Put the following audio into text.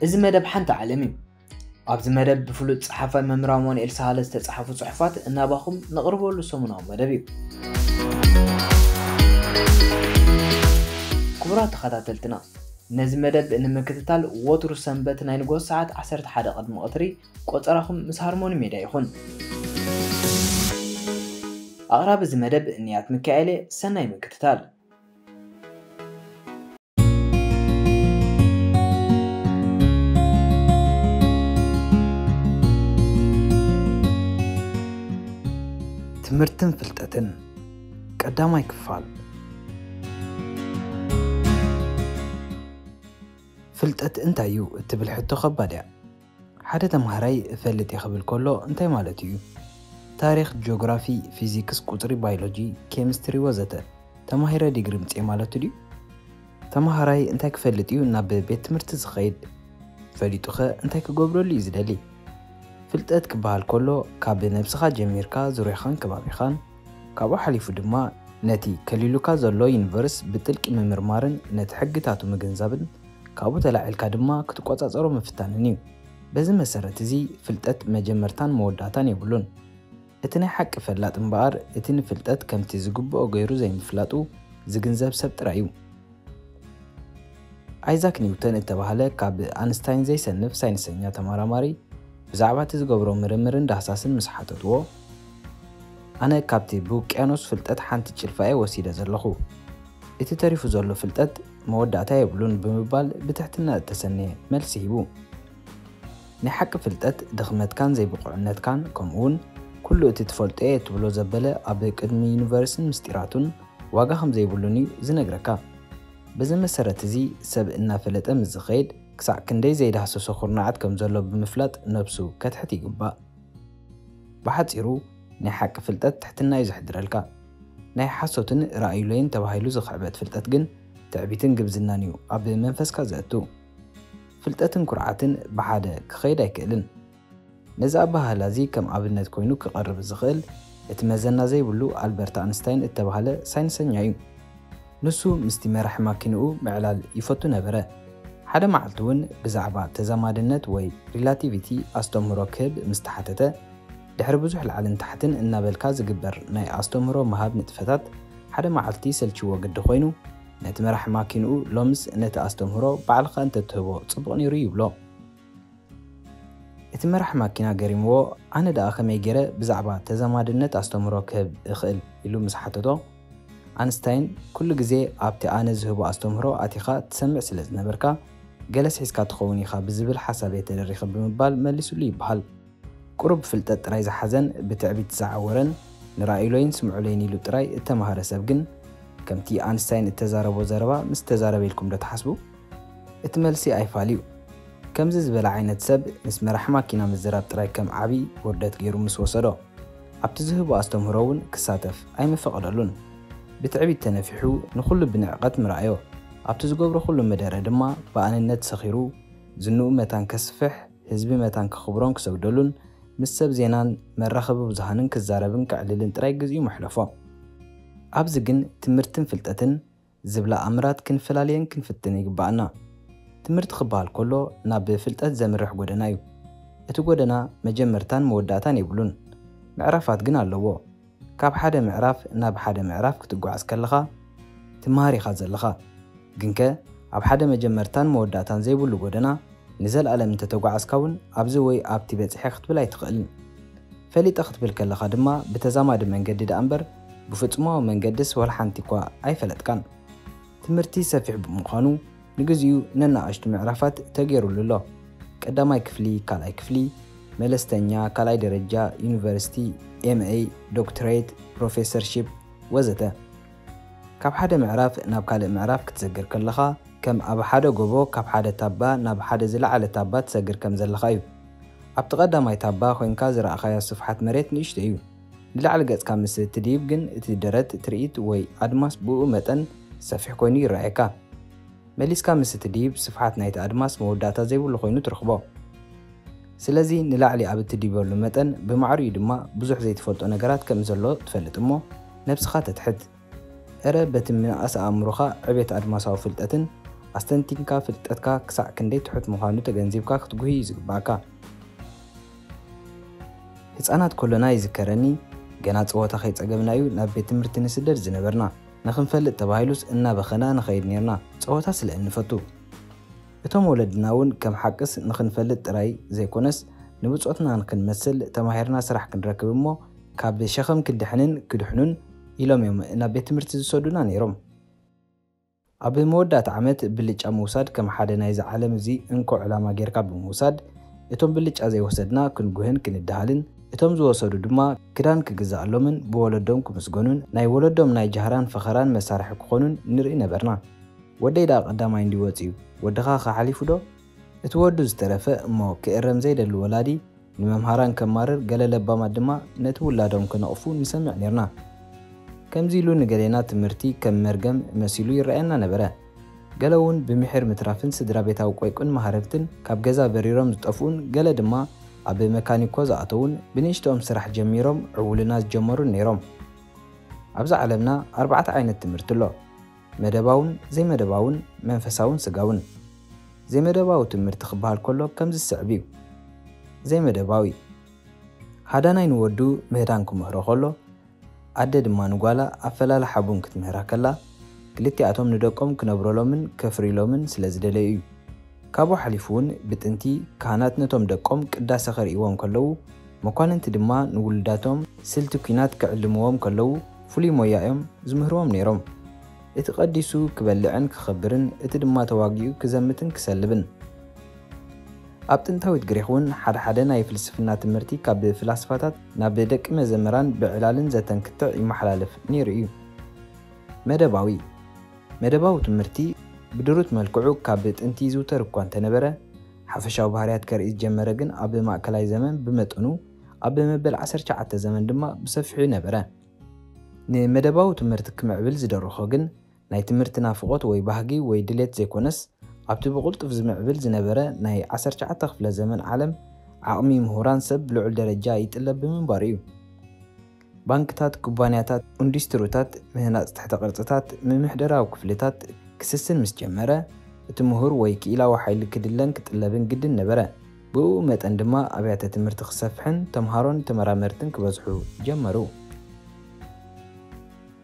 እዚ መደብ ሓንቲ ዓለም እዩ። ኣብዚ መደብ ብፍሉጥ ጸሓፋይ መምህር ኣማኑኤል ሳህለ ዝተጻሕፉ ጽሑፋት እናባኹም ነቕርበሉ ሰሙናዊ መደብ እዩ። ክቡራት ተኸታተልትና፣ ነዚ መደብ ንምክትታል ወትሩ ሰንበት ናይ ንግሆ ሰዓት ዓሰርተ ሓደ ቅድሚ ቀትሪ ቆጸራኹም ምስ ሃርሞኒ ሜድያ ይኹን። ኣቕራቢ እዚ መደብ ንያት ሚካኤል እየ። ሰናይ ምክትታል። ትምህርትን ፍልጠትን፣ ቀዳማይ ክፋል። ፍልጠት እንታይ እዩ እትብል ሕቶ ከባድ እያ። ሓደ ተምሃራይ እፈልጥ እየ ክብል ከሎ እንታይ ማለት እዩ? ታሪኽ፣ ጂኦግራፊ፣ ፊዚክስ፣ ቁጽሪ፣ ባዮሎጂ፣ ኬሚስትሪ ወዘተ ተማሂረ ዲግሪ ምጽኤ ማለቱ ድዩ? ተምሃራይ እንታይ ክፈልጥ እዩ ናብ ቤት ትምህርቲ ዝኸይድ? ፈሊጡኸ እንታይ ክገብረሉ እዩ ዝደሊ? ፍልጠት ክበሃል ከሎ ካብ ነብስኻ ጀሚርካ ዙርያኻን ከባቢኻን፣ ካብኡ ሓሊፉ ድማ ነቲ ከሊሉካ ዘሎ ዩኒቨርስ ብጥልቂ ምምርማርን ነቲ ሕግታቱ ምግንዛብን፣ ካብኡ ተላዒልካ ድማ ክትቆጻጸሮ ምፍታንን እዩ። በዚ መሰረት እዚ ፍልጠት መጀመርታን መወዳእታን የብሉን። እቲ ናይ ሓቂ ፈላጥ እምበኣር እቲ ንፍልጠት ከምቲ ዝግብኦ ገይሩ ዘይምፍላጡ ዝግንዘብ ሰብ ጥራይ እዩ። ኣይዛክ ኒውተን እተባህለ ካብ ኣንስታይን ዘይሰንፍ ሳይንሰኛ ተመራማሪ ብዛዕባ እቲ ዝገብሮ ምርምርን ዳህሳስን ምስ ሓተትዎ፣ ኣነ ካብቲ ብውቅያኖስ ፍልጠት ሓንቲ ጭልፋ እየ ወሲደ ዘለኹ። እቲ ተሪፉ ዘሎ ፍልጠት መወዳእታ የብሉን ብምባል ብትሕትና እተሰነየ መልሲ ሂቡ። ናይ ሓቂ ፍልጠት ድኽመትካን ዘይብቑዕነትካን ከምኡውን ኩሉ እቲ ትፈልጦ እየ እትብሎ ዘበለ ኣብ ቅድሚ ዩኒቨርስን ምስጢራቱን ዋጋ ከም ዘይብሉን እዩ ዝነግረካ። በዚ መሰረት እዚ ሰብ እናፈለጠ ምስ ዝኸይድ ክሳዕ ክንደይ ዘይዳህሰሶ ኩርናዓት ከም ዘሎ ብምፍላጥ ነብሱ ከትሕት ይግባእ። ብሓጺሩ ናይ ሓቂ ፍልጠት ትሕትና እዩ ዘሕድረልካ። ናይ ሓሶትን ራእዩለይን ተባሂሉ ዝኽዕበት ፍልጠት ግን ትዕቢትን ግብዝናን እዩ ኣብ መንፈስካ ዘእቱ። ፍልጠትን ኩርዓትን ብሓደ ክኸይድ ኣይክእልን። ነዚ ኣበሃህላ እዚ ከም ኣብነት ኮይኑ ክቐርብ ዝኽእል እቲ መዘና ዘይብሉ ኣልበርት ኣንስታይን እተባህለ ሳይንሰኛ እዩ። ንሱ ምስቲ መራሒ ማኪንኡ ምዕላል ይፈቱ ነበረ። ሓደ መዓልቲ እውን ብዛዕባ ተዛማድነት ወይ ሪላቲቪቲ ኣስተምህሮ ክህብ ምስ ተሓተተ፣ ድሕሪ ብዙሕ ላዕልን ታሕትን እናበልካ ዝግበር ናይ ኣስተምህሮ ምሃብ ንጥፈታት ሓደ መዓልቲ ሰልችዎ ግዲ ኮይኑ፣ ነቲ መራሒ ማኪንኡ ሎምስ ነቲ ኣስተምህሮ ባዕልኻ እንተትህቦ ጽቡቕ ነይሩ ይብሎ። እቲ መራሕ ማኪና ገሪምዎ፣ ኣነ ደኣ ከመይ ገይረ ብዛዕባ ተዛማድነት ኣስተምህሮ ክህብ እኽእል ኢሉ ምስ ሓተቶ፣ ኣንስታይን ኩሉ ግዜ ኣብቲ ኣነ ዝህቦ ኣስተምህሮ ኣቲኻ ትሰምዕ ስለ ዝነበርካ ገለስ ሒዝካ ትኸውን ኢኻ ብዝብል ሓሳብ እየ ተደሪኸ ብምባል መሊሱሉ ይበሃል። ቁሩብ ፍልጠት ጥራይ ዝሓዘን ብትዕቢት ዝዓወረን ንራእዩለይን ስምዑለይን ኢሉ ጥራይ እተማህረ ሰብ ግን ከምቲ ኣንስታይን እተዛረቦ ዘረባ ምስ ተዛረበ ኢልኩም ዶ ትሓስቡ? እቲ መልሲ ኣይፋል እዩ። ከምዚ ዝበለ ዓይነት ሰብ ምስ መራሕ ማኪና ምዝራብ ጥራይ ከም ዓቢ ውርደት ገይሩ ምስ ወሰዶ፣ ኣብቲ ዝህቦ ኣስተምህሮ እውን ክሳተፍ ኣይምፈቐደሉን። ብትዕቢት ተነፊሑ ንኹሉ ብንዕቐት ምረኣዮ። ኣብቲ ዝገብሮ ኩሉ መደረ ድማ ብኣንነት ሰኺሩ ዝንኡ መታን ከስፍሕ፣ ህዝቢ መታን ከኽብሮን ክሰግደሉን ምስ ሰብ ዜናን መራኸቢ ብዙሃንን ክዛረብን ከዕልልን ጥራይ ግዜኡ መሕለፎ። ኣብዚ ግን ትምህርትን ፍልጠትን ዝብላ ኣምራት ክንፈላልየን ክንፍትን ይግብኣና። ትምህርቲ ክበሃል ከሎ ናብ ፍልጠት ዘምርሕ ጎደና እዩ። እቲ ጎደና መጀመርታን መወዳእታን የብሉን። ምዕራፋት ግን ኣለዎ። ካብ ሓደ ምዕራፍ ናብ ሓደ ምዕራፍ ክትጓዓዝ ከለኻ ትመሃር ኢኻ ዘለኻ። ግንከ ኣብ ሓደ መጀመርታን መወዳእታን ዘይብሉ ጎደና ንዘለኣለም እንተተጓዓዝካ እውን ኣብዚ ወይ ኣብቲ በጺሐ ክትብል ኣይትኽእልን። ፈሊጠ ክትብል ከለኻ ድማ ብተዛማዲ መንገዲ ደኣ እምበር ብፍጹማዊ መንገድስ ወላ ሓንቲ እኳ ኣይፈለጥካን። ትምህርቲ ሰፊሕ ብምዃኑ ንግዚኡ ነናኣሽቱ ምዕራፋት ተገይሩሉ ኣሎ። ቀዳማይ ክፍሊ፣ ካልኣይ ክፍሊ፣ መለስተኛ፣ ካልኣይ ደረጃ፣ ዩኒቨርሲቲ፣ ኤምኤ፣ ዶክትሬት፣ ፕሮፌሰርሺፕ ወዘተ። ካብ ሓደ ምዕራፍ ናብ ካልእ ምዕራፍ ክትሰግር ከለኻ ከም ኣብ ሓደ ጎቦ ካብ ሓደ ታባ ናብ ሓደ ዝለዓለ ታባ ትሰግር ከም ዘለኻ እዩ። ኣብቲ ቀዳማይ ታባ ኮይንካ ዝረኣኻዮ ስፍሓት መሬት ንእሽቶ እዩ። ንላዕሊ ገጽካ ምስ እትድይብ ግን እቲ ደረት ትርኢት ወይ ኣድማስ ብኡ መጠን ሰፊሕ ኮይኑ ይረኣየካ። መሊስካ ምስ እትድይብ ስፍሓት ናይቲ ኣድማስ መወዳእታ ዘይብሉ ኮይኑ ትረኽቦ። ስለዚ ንላዕሊ ኣብ እትድይበሉ መጠን ብማዕሪኡ ድማ ብዙሕ ዘይትፈልጦ ነገራት ከም ዘሎ ትፈልጥ እሞ ነብስኻ ተትሕት። እረ በቲ ምንኣስ ኣእምሮኻ ዕቤት ኣድማሳዊ ፍልጠትን ኣስተንቲንካ ፍልጠትካ ክሳዕ ክንደይ ትሑት ምዃኑ ተገንዚብካ ክትጉሂ እዩ ዝግባእካ። ህፃናት ከሎና ይዝከረኒ፣ ገና ፀወታ ከይፀገብና እዩ ናብ ቤት ትምህርቲ ንስደድ ዝነበርና። ንኽንፈልጥ ተባሂሉስ እናበኸና ንኸይድ ነርና፣ ፀወታ ስለ እንፈቱ። እቶም ወለድና እውን ከም ሓቅስ ንኽንፈልጥ ጥራይ ዘይኮነስ ንብፆትና ንክንመስል ተማሂርና ስራሕ ክንረክብ እሞ ካብ ሸኸም ክንድሕንን ክድሕኑን ኢሎም እዮም ናብ ቤት ትምህርቲ ዝሰዱና ነይሮም። ኣብ መወዳእታ ዓመት ብልጫ ምውሳድ ከም ሓደ ናይዚ ዓለም እዚ እንኮ ዕላማ ጌርካ ብምውሳድ እቶም ብልጫ ዘይወሰድና ክንጉህን ክንድሃልን እቶም ዝወሰዱ ድማ ክዳን ክግዛኣሎምን ብወለዶም ክምስገኑን ናይ ወለዶም ናይ ጃህራን ፈኸራን መሳርሒ ክኾኑን ንርኢ ነበርና። ወደይ ደኣ ቀዳማይ እንዲ ወፅዩ ወድኻ ከሓሊፉ ዶ? እቲ ወዱ ዝተረፈ እሞ ክእረም ዘይደሊ ወላዲ ንመምሃራን ከማርር፣ ገለ ለባማት ድማ ነቲ ውላዶም ክነቕፉ ንሰምዕ ኔርና። ከምዚ ኢሉ ንገሌና ትምህርቲ ከም መርገም መሲሉ ይረኣየና ነበረ። ገለ እውን ብምሒር ምትራፍን ስድራ ቤታዊ ቆይቁን ማህረብትን ካብ ገዛ በሪሮም ዝጠፍኡን ገለ ድማ ኣብ መካኒኮ ዝኣተዉን ብንእሽቶኦም ስራሕ ጀሚሮም ዕውልና ዝጀመሩን ነይሮም። ኣብዚ ዓለምና ኣርባዕተ ዓይነት ትምህርቲ ኣሎ። መደባውን ዘይመደባውን መንፈሳውን ስጋውን። ዘይመደባዊ ትምህርቲ ክበሃል ከሎ ከምዚ ዝስዕብ እዩ። ዘይመደባዊ። ሃዳናይ ንወዱ ምህዳን ክምህሮ ከሎ ኣደ ድማ ንጓላ ኣፈላልሓ ቡን ክትምህራ ከላ ክልቲኣቶም ንደቆም ክነብረሎምን ከፍርይሎምን ስለ ዝደለዩ እዩ። ካብኡ ሓሊፉ እውን ብጥንቲ ካህናት ነቶም ደቆም ቅዳሴ ከርእይዎም ከለዉ መኳንንቲ ድማ ንውሉዳቶም ስልቲ ኲናት ክዕልምዎም ከለዉ ፍሉይ ሞያ እዮም ዝምህርዎም ነይሮም። እቲ ቀዲሱ ክበልዕን ክኸብርን እቲ ድማ ተዋጊኡ ክዘምትን ክሰልብን። ኣብ ጥንታዊት ግሪኽ እውን ሓደ ሓደ ናይ ፍልስፍና ትምህርቲ ካብ ፍላስፋታት ናብ ደቂ መዘምራን ብዕላልን ዘተን ክትዕ ይመሓላለፍ ነይሩ እዩ። መደባዊ። መደባዊ ትምህርቲ ብድሩት መልክዑ ካብ ጥንቲ ይዝውተር እኳ እንተነበረ ሓፈሻዊ ባህርያት ከርኢ ዝጀመረ ግን ኣብ ማእከላይ ዘመን ብመጠኑ ኣብ መበል ዓሰርተ ትሽዓተ ዘመን ድማ ብሰፊሑ ነበረ። ንመደባዊ ትምህርቲ ክምዕብል ዝደረኾ ግን ናይ ትምህርቲ ናፍቖት ወይ ባህጊ ወይ ድሌት ዘይኮነስ ኣብቲ ብቕልጡፍ ዝምዕብል ዝነበረ ናይ ዓሰርተ ትሽዓተ ክፍለ ዘመን ዓለም ዓቕሚ ምሁራን ሰብ ብልዑል ደረጃ ይጥለብ ብምንባሩ እዩ። ባንክታት፣ ኩባንያታት፣ ኢንዱስትሪታት፣ ምህናጽ ትሕተ ቅርጽታት፣ ምምሕደራዊ ክፍልታት ክስስን ምስ ጀመረ፣ እቲ ምሁር ወይ ክኢላዊ ሓይሊ ክድለን ክጥለብን ግድን ነበረ። ብኡ መጠን ድማ ኣብያተ ትምህርቲ ክሰፍሕን ተምሃሮን ተመራመርትን ክበዝሑ ጀመሩ።